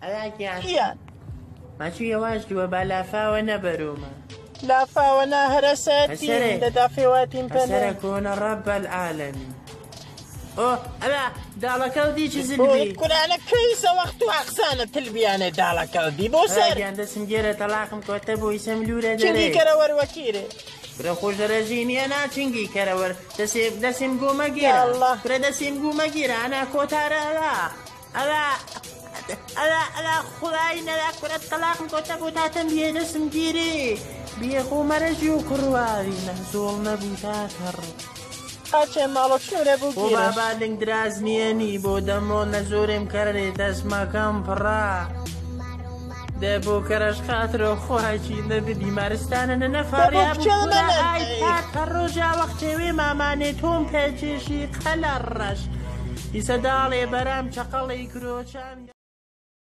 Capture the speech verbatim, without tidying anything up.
ئەرا گیان. گیان. ماچو یەواش دووە با لافاوە نەبەرومە. لافاوە نا هەرەسەتین، هەسەرە. دەدافێواتین پەنە. هەسەرە کۆنە ڕەب ئەلعالەمین. ئۆ، ئەرا داڵەکەڵ دی چ زلمی. ئۆی، قورئانە کەیسە وەخت و ئەقسانە تلبیانە داڵەکەڵ دی. بۆ سەر. گیان دەسم گێرە تەڵاقم کۆتە بۆ ئیسەم لورە چنگی دەرێ. کەرە وەر وەکیرێ. برە خۆش دەرەجی نییە نا چنگی کەرە وەر. دەسێ، دەسێم گۆمە گێرە. یا الله. برە دەسێم گۆمە گێرە، ئەنا کۆتارە ئەلا. ئەلا، ئەلا، ئەلا، خوای نەلا کورە تەڵاقم کۆتە بۆ تاتەم بیێ دەسم گیری. بیێ خۆ مەرەجی و کوڕواری نە زۆڵ نەبوو تا تەڕ. قاچێ ماڵۆ شنوورێ بوو بۆ گیرە. بابا لنگ دراز نییەنی بۆ دەمۆ نەزۆرێم کەرەێ دەسمەکەم پڕە. دە بۆ کەرەش خاترۆ خواچی نە بە بیمارستانە نە نەفاڕیا بۆ بوو کورە ئای پات هەر ڕۆژا وەختێ وێ مامانێ تۆم پێچێشی قەلە ڕەش. ئیسە داڵێ بەرام چەقەڵی کرۆچان.